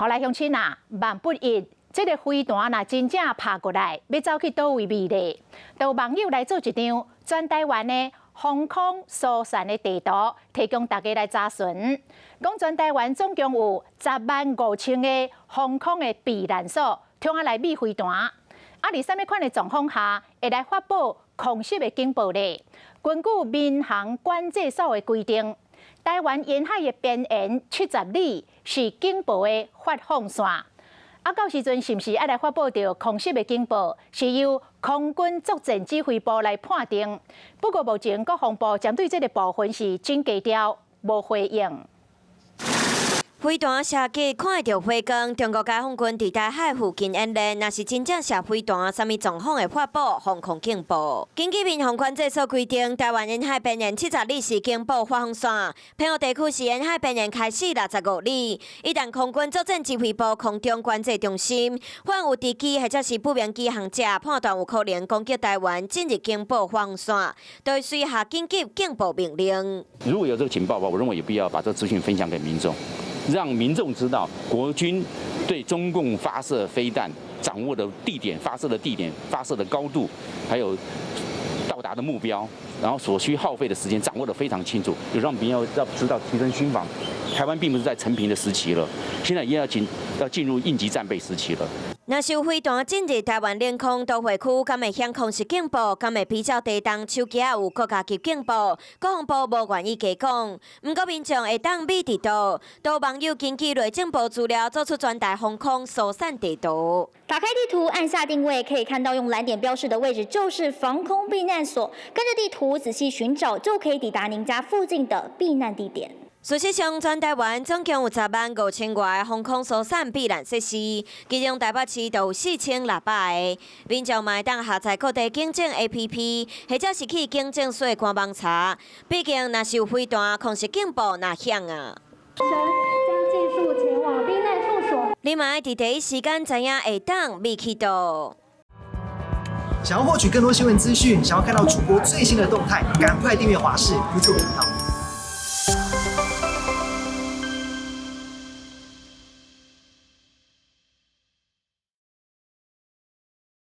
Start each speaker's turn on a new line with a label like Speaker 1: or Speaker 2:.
Speaker 1: 來鄉親啊，萬不一，這个飛彈若真正拍過來，欲走去佗位避咧？就網友來做一張全台灣的防空疏散的地圖，提供大家來查詢。講全台灣總共有10萬5千個防空的避難所，通啊來避飛彈。啊，佇啥物款的狀況下會來發布空襲的警報咧？根據民航管制所的規定，台灣沿海的邊緣70里是警報的發放線。啊，到時陣是毋是愛來發布著空襲的警報，是由空軍作戰指揮部來判定。不過目前國防部針對這个部分是真低調，無回應。
Speaker 2: 飛彈射擊看會著火光，中國解放軍佇台海附近演練，若是真正射飛彈，啥物狀況會發布防空警報？根據民航管制所規定，台灣沿海邊緣70里是警報發放線，澎湖地區是沿海邊緣開始65里。一旦空軍作戰指揮部空中管制中心發現有敵機或者是不明機航者判斷有可能攻擊台灣，進入警報發放線，就會隨下緊急警報命令。
Speaker 3: 如果有這個情報的話，我認為有必要把這個資訊分享給民眾。讓民眾知道國軍對中共發射飛彈掌握的地點、發射的地點、發射的高度，還有到達的目標，然後所需耗費的時間掌握得非常清楚，有讓民眾要知道提升心防。台灣並不是在承平的時期了，現在已經要進入應急戰備時期了。
Speaker 2: 若是有飛彈進入台灣領空，都會區敢會響空襲警報？敢會比照地動手機有國家級警報？國防部無願意加講，毋過民眾會當避佇佗，都網友根據內政部資料做出全台防空疏散地圖。
Speaker 4: 打開地圖，按下定位，可以看到用藍點標示的位置就是防空避難所。跟着地圖仔細尋找，就可以抵達您家附近的避難地點。
Speaker 2: 事實上，全台灣總共有10萬5千外個防空疏散避難設施，其中台北市就有4600個。民眾嘛會當下載各地警政 APP，或者是去警政署官網查。畢竟，若是有飛彈空襲警報，若響啊！
Speaker 5: 將盡速前往避難處所。
Speaker 2: 你嘛愛佇第一時間知影會當避去佗。
Speaker 6: 想要獲取更多新聞資訊，想要看到主播最新的動態，趕快訂閱華視 YouTube 頻道。